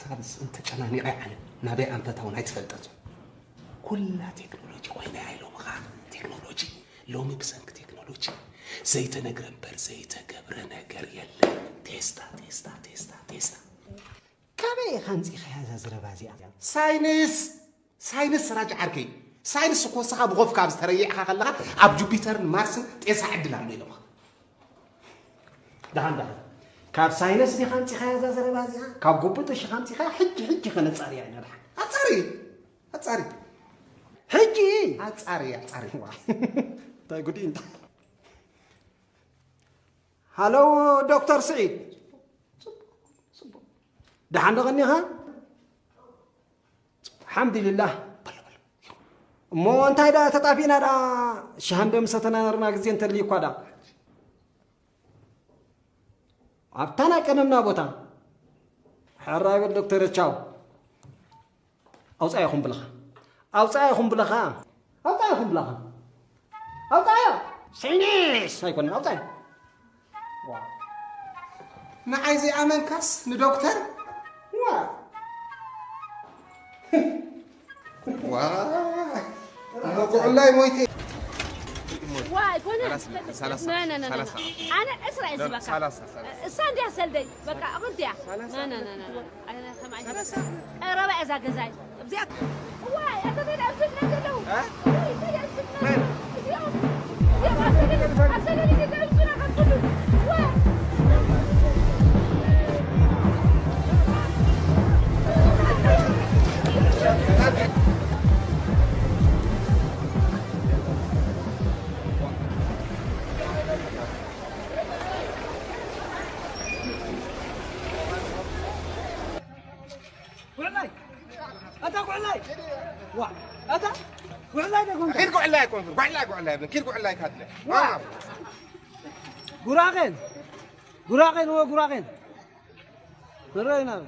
ካብዚ እንተጨናኒቐ ዓለም ናበይ ኣንፈታውን ኣይትፈልጠት። ኩላ ቴክኖሎጂ ኮይና እያ ኢሎም ኸዓ። ቴክኖሎጂ ሎሚ ብሰንኪ ቴክኖሎጂ ዘይተነግረ እምበር ዘይተገብረ ነገር የለን። ቴስታ ቴስታ ቴስታ ቴስታ። ካበይ ኢኻ ኣምጺእኻያ እዛ ዘረባ እዚኣ? ሳይንስ! ሳይንስ ራጅ ዓርከይ፣ ሳይንስ እኮ ንስኻ ብኾፍካ ኣብ ዝተረየዕካ ከለኻ ኣብ ጁፒተርን ማርስን ጤሳ ዕድል ኣሎ ኢሎምኻ። ደሓን ደሓን፣ ካብ ሳይንስ ዲኻ ኣምጺኻያ እዛ ዘረባ እዚኣ? ካብ ጉቡጥሽ ኢኻ ኣምጺኻያ? ሕጂ ሕጂ ከነጻርያ ኢና። ደሓን ኣጻሪ ኣጻሪ ሕጂ ኣጻሪ ኣጻሪ ዋ እንታይ ጉዲ እንታይ ሃሎ ዶክተር ስዒድ፣ ደሓን ዶ ቀኒኻ? ሓምድልላህ። እሞ እንታይ ደኣ ተጣፊእና ደኣ? ሻሃ እንዶ ምሰተናነርና ግዜ እንተልዩ እኳ ደኣ ኣብታ ናይ ቀደምና ቦታ። ሕራይ በል ዶክተር ቻው። ኣውጻ ይኹን ብለኻ። ኣውጻ ይኹን ብለኻ። ኣውጻ ይኹን ብለኻ። ኣውጻዮ። ሳይንስ ኣይኮነን፣ ኣውጻዮ። ዋ። ንዓይ ዘይኣመንካስ ንዶክተር? ዋ። ዋ። እሞ ኩዕላይ ሞይተ። ዋ፣ ኣይኮነን። ሰላሳ፣ ሰላሳ፣ ና፣ ና፣ ና፣ ና። ሰላሳ። ኣነ ዕስራ እየ ኖ፣ ዝበካ። ሰላሳ፣ ሰላሳ። እሳ እንድያ ሰልደይ፣ በቃ፣ ኣኹ እንድያ። ሰላሳ። ና፣ ና፣ ና፣ ና፣ ና። ኣነ ከም ዓይነ ሰላሳ። ቀረባ እያ እዛ ገዛይ። እዚኣ፣ እዋይ፣ ኣታ እንታይ ደኣ ዝብልና ዘለዉ? እ? እዋይ፣ እንታይ ደኣ ዝብልና መን? እዚኦም፣ እዚኦም ኣብ ሰገል፣ ኣብ ሰገል ይገዛዩ ሱና ካብ ኩሉ። እዋይ። ጉዕላይ! ኣታ ጉዕላይ! ዋ! ኣታ ጉዕላይ ደጎንካ! ኪድ ጉዕላይ ኣይኮንኩን፣ ጉዕላይ ጉዕላይ ብን፣ ኪድ ጉዕላይ ካድለ። ዋ! ጉራቄን! ጉራቄን ወ ጉራቄን! ንረይ ናብ